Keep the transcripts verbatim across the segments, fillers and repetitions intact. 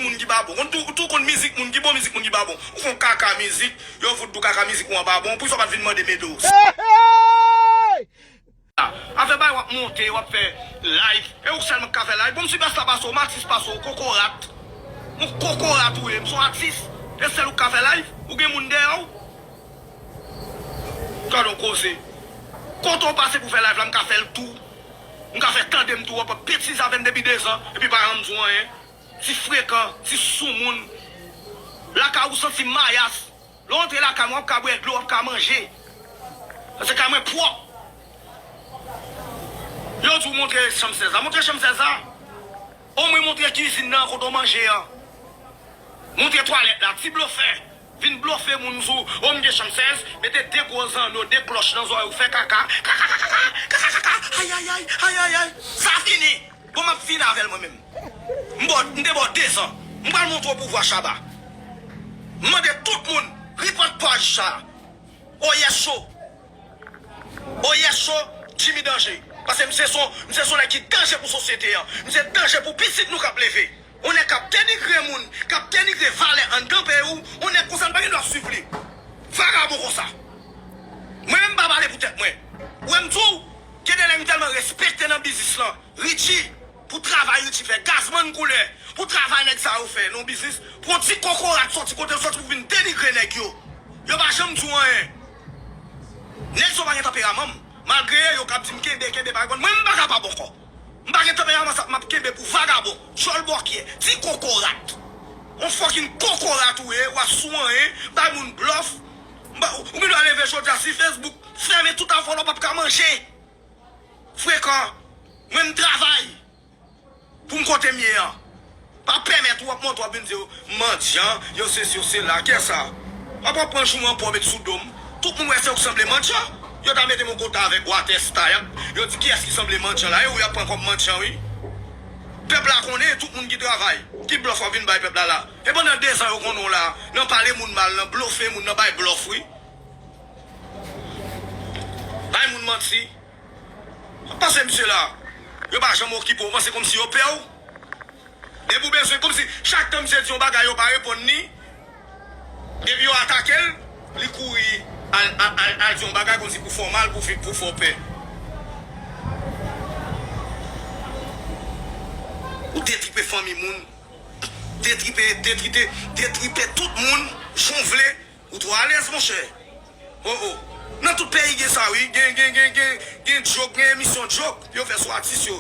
moun ki pa bon. Ou tou, ou tou konn mizik moun ki bon, mizik moun ki pa bon. Ou fè yon kaka mizik, yo fout di w kaka mizik ou an pa bon, poukisa w pa t vin mande m ede w? Afè bay w ap monte, w ap fè live. E ou sèlman k ka fè live. Bon, m sipèsta pase w, m atis pase w, kokorat. Yon kokorat ou ye, m se yon atis. E sèl ou k ka fè live, ou gen moun dèyè w. Gade yon koze. Kote w pase pou fè live la, m ka fè l tou. M ka fè tande m tou, w ap ap betize avè m depi dezan, epi pa janm di w anyen. Ti frekan, ti soumoun. Lakay ou santi mayas. Lè w antre lakay mwen, w ap ka bwè dlo, w ap ka manje. Paske kay mwen pwòp. Yo di w montre chanm sèz la. Montre chanm sèz la. Omwen montre kizin nan kote w manje an. Montre twalèt la. Ti blofè. Vin blofe moun sou, o, m gen chanm sèz, mete de gwo zanno, de klòch nan zòrèy ou, fè kaka, kaka, kaka, kaka, kaka, kaka, ayayay, ayayay. Sa fini. Bon, m ap fini avè l mwen menm. M bò, m te bò dezan. M pral montre w pouvwa Shabba. M mande tout moun, repòt paj sa. Oyè cho. Oyè cho, Jimmy Danje. Paske m se son, m se son nèg ki danje pou sosyete an. M se danje pou pitit nou k ap leve. On nèg k ap denigre moun, k ap denigre valè anndan peyi w, on nèg konsa n pa gen dwa swiv li. Vagabon konsa. Mwen menm m pa pale pou tèt mwen. Ou wè m di w, gen de nèg m tèlman respekte nan biznis lan. Richie, pou travay Richie fè, Gazman koulè, pou travay nèg sa yo fè nan biznis, pou yon ti kokorat sòti kote l sòti pou vin denigre nèg yo. Yo pa janm di w anyen. Nèg sa yo pa gen tanperaman m. Malgre yo k ap di m kenbe, kenbe, pa reponn. Mwen menm m pa kapab ankò. M pa gen tanperaman sa m ap kenbe pou vagabon, djòl bòkyè, ti kokorat. On fucking kokorat ou ye, w ap sou anyen, bay moun blòf. M ba, ou gen dwa leve jodi a si Facebook fèmen tout afè w la, w p ap ka manje. Frekan, mwen m travay pou m kote m ye an. Pa pèmèt ou ap monte w ap vin di yo, mandyan, yo sesi, yo sela. Kiyès sa? W ap pran jou mwen pòb et sou do m. Tout moun wè se ou k sanble mandyan. Yo ta mete m yon kote avèk Watèsta. Y ap, yo di kiyès ki sanble mandyan la. E ou y ap pran kòm mandyan, wi. Pèp la konnen, tout moun ki travay, ki blòf w ap vin bay pèp la la. E pandan dezan yo konnen w la, nan pale moun mal, nan blofe moun, nan bay blòf, wi. Bay moun manti. Panse misye la, yo pa janm okipe w, panse kòmsi yo pè w. Depi w bezwen, kòmsi chak tan misye di yon bagay, yo pa reponn li. Depi yo atake l, li kouri al, al, al, al di yon bagay kòmsi pou fè w mal, pou fi, pou fè w pè. Ou detripe fanmi moun, detripe, detripe, detripe tout moun, jan w vle. Ou twò alèz, monchè. Oh, oh. Nan tout peyi gen sa, wi. Gen, gen, gen, gen, gen djòk, gen emisyon djòk. Yo fè sou atis yo.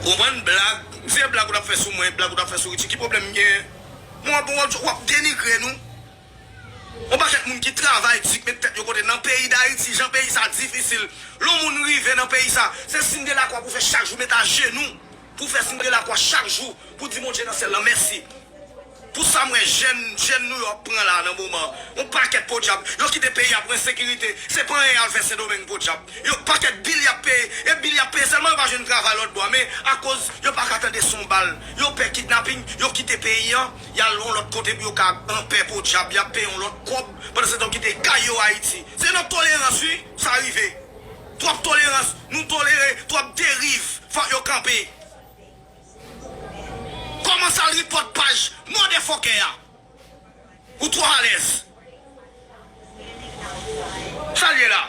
Konprann blag. Si se blag ou t ap fè sou mwen, blag ou t ap fè sou Richie, ki pwoblèm m genyen? Mwen, w ap, w ap, w ap denigre nou. Yon pakèt moun ki travay di, k met tèt yo kote nan peyi Dayiti, jan peyi sa difisil. Lè yon moun rive nan peyi sa, se siy de lakwa pou fè chak jou, met ajenou pou fè siy de lakwa chak jou, pou di Bondye nan syèl lan mèsi. Pou sa m wè jèn, jèn New York pran la nan moman. Yon pakèt podyab. Yo kite peyi a pou ensekirite. Se pa anyen y al fè Sendomeng podyab. Yo pakèt bil y ap peye. E bil y ap peye sèlman yo pa jwenn travay lòt bò a. Men akoz yo pa ka tande son bal. Yo pè kidnaping. Yo kite peyi an. Y al yon lòt kote pou yo ka anpè podyab. Y ap peye yon lòt kòb. Pandansetan yo kite kay yo Ayiti. Se nan tolerans wi sa rive. Twòp tolerans. Nou tolere twòp deriv. Fòk yo kanpe. Kòmanse al repòt paj motherfucker a. Ou twò alèz. Sa l ye la?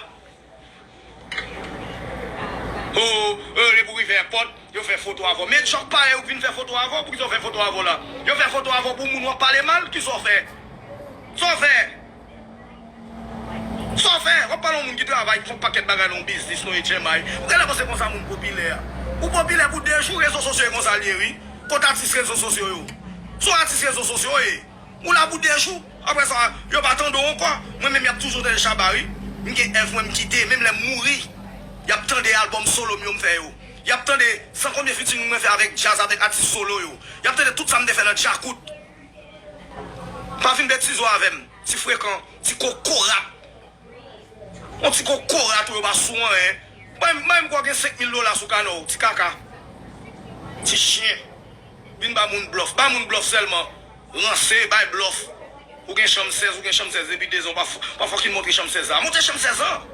O, o, depi w rive èpòt, yo fè foto avè w. Men djòk parèy ou k vin fè foto avè w, poukisa yo fè foto avè w la? Yo fè foto avè w pou moun w ap pale mal, kisa w fè? Sa w fè? Sa w fè? W ap pale yon moun ki travay, k fè yon pakèt bagay nan yon biznis, nan H M I. Ou genlè panse konsa moun popilè a. Ou popilè pou de jou, rezo sosyo e konsa l ye, wi. Kot atis rezo sosyo yo? Se yon atis rezo sosyo w ye. Ou la pou de jou, apre sa, yo pa tande w ankò. Mwen menm, y ap toujou tande Shabba, wi. M gen èv mwen, m kite, menm lè m mouri, y ap tande albòm solo m yo m fè yo. Y ap tande san konbyen featuring mwen fè avèk djaz, avèk atis solo yo. Y ap tande tout sa m te fè nan Djakout. Pa vin betize w avè m, ti frekan, ti kokorat. Yon ti kokorat ou yo pa sou anyen. Mwen, mwen, m kwè w gen senk mil dola sou kanè w, ti kaka. Ti chen. Vin ba moun blòf. Ba moun blòf sèlman. Ranse, bay blòf. Ou gen chanm sèz, ou gen chanm sèz depi dezan, w pa f-, w pa fòkin montre chanm sèz la. Montre chanm sèz lan.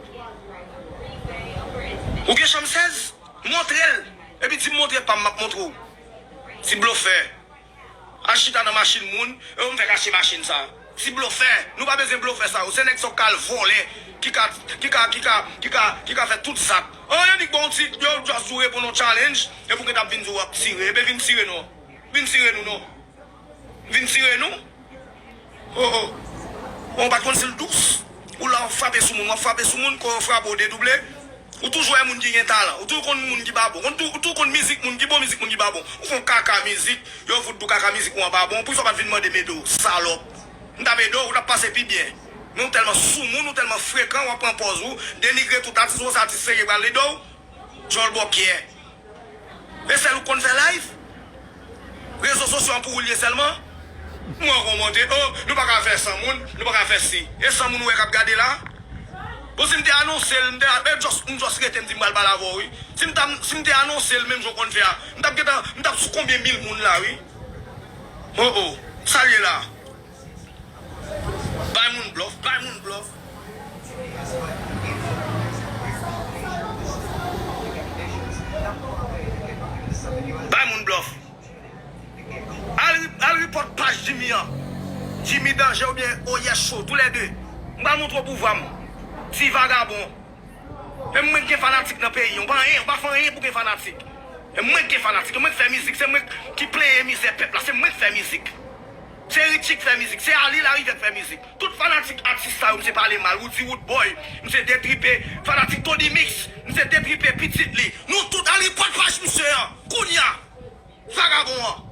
Ou gen chanm sèz? Montre l. Epi di m montre pa m, m ap montre w. Ti blofè. Al chita nan machin moun, e yo m fèk achte machin sa. Ti blofè, nou pa bezwen blofè sa yo. Se nèg sa yo k al vòlè, ki ka, ki ka, ki ka, ki ka, ki ka fè tout zak. An, yo di k ba w ti, yo just di w reponn yon challenge, epi w gentan ap vin di w ap tire. Ebyen vin tire non. Vin tire nou non. Vin tire nou. Oh, oh. Bon, ou pa t konn si l dous. Ou la w ap frape sou moun, w ap frape sou moun, kò yo frape w dedouble. Ou toujou wè moun ki gen talan. Ou toujou konn moun ki pa bon. Ou tou-, ou toujou konn mizik moun ki bon, mizik moun ki pa bon. Ou fè yon kaka mizik, yo fout di w kaka mizik ou an pa bon. Poukisa w pa t vin mande m ede w, salòp? M t ap ede w, ou t ap pase pi byen. Men ou tèlman soumoun, ou tèlman frekan, w ap pran pòz ou, denigre tout atis, ou se atis serye pral ede w? Djòl bòkyè. E sèl ou k konn fè live? Rezo sosyo an pou ou l ye sèlman? Mwen kòmante, oh, nou pa ka fè san moun, nou pa ka fè si. E san moun ou wè k ap gade la? Bon, si m te anonse l, m te, e just, m just rete, m di m pral pale avè w, wi. Si m ta, si m te anonse l menm jan w konn fè a, m t ap gentan, m t ap sou konbyen mil moun la, wi. Oh, oh, sa l ye la? Bay moun blòf, bay moun blòf. Bay moun blòf. Al, al report paj Jimmy an. Jimmy Danje oubyen Oyè Cho, toulède. M pral montre w pouvwa m. Ti vagabon. E mwen k gen fanatik nan peyi an. Ou pa anyen, ou pa fè anyen pou gen fanatik. E mwen k gen fanatik, e mwen k fè mizik, se mwen ki plenyen mizè pèp la, se mwen k fè mizik. Se Richie k fè mizik, se Ali Larivye k fè mizik. Tout fanatik atis sa yo, misye pale mal, Roody Roodboy, misye detripe, fanatik Tony Mix, misye detripe pitit li. Nou tout al report paj misye an, kounya. Vagabon an.